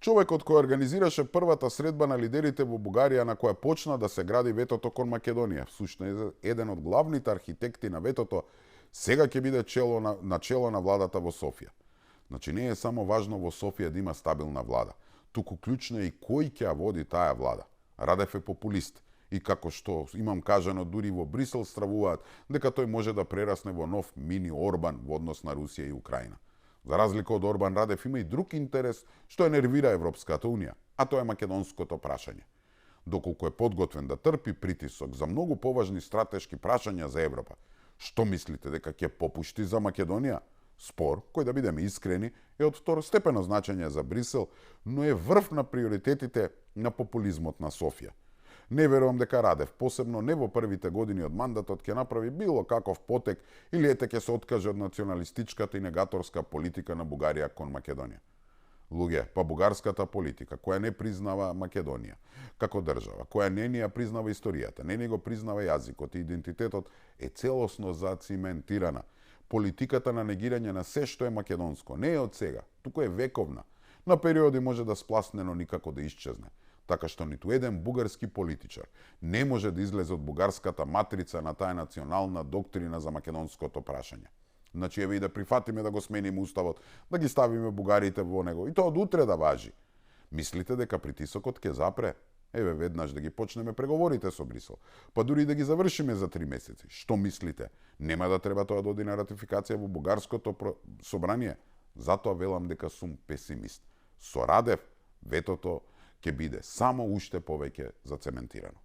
Човекот кој организираше првата средба на лидерите во Бугарија на која почна да се гради ветото кон Македонија, всушност еден од главните архитекти на ветото, сега ќе биде на чело на владата во Софија. Значи не е само важно во Софија да има стабилна влада, туку клучно е и кој ќе ја води таа влада. Радев е популист и како што имам кажано дури во Брисел стравуваат дека тој може да прерасне во нов мини Орбан во однос на Русија и Украина. За разлика од Орбан, Радев има и друг интерес што ја нервира Европската Унија, а тоа е македонското прашање. Доколку е подготвен да трпи притисок за многу поважни стратешки прашања за Европа, што мислите дека ќе попушти за Македонија? Спор, кој да бидеме искрени, е од второстепено значење за Брисел, но е врв на приоритетите на популизмот на Софија. Не верувам дека Радев, посебно не во првите години од мандатот, ќе направи било каков потек или ете ќе се откаже од националистичката и негаторска политика на Бугарија кон Македонија. Луѓе, па бугарската политика, која не признава Македонија како држава, која не ни ја признава историјата, не ни го признава јазикот и идентитетот, е целосно зациментирана. Политиката на негирање на се што е македонско не е од сега, туку е вековна. На периоди може да спласне, но никако да исчезне. Така што ниту еден бугарски политичар не може да излезе од бугарската матрица на таа национална доктрина за македонското прашање. Значи, еве и да прифатиме да го смениме уставот, да ги ставиме бугарите во него, и тоа од утре да важи. Мислите дека притисокот ќе запре? Еве веднаш да ги почнеме преговорите со Брисел, па дури да ги завршиме за 3 месеци. Што мислите? Нема да треба тоа да оди на ратификација во бугарското собрание? Затоа велам дека сум песимист. Со Радев ветото ќе биде само уште повеќе зацементирано.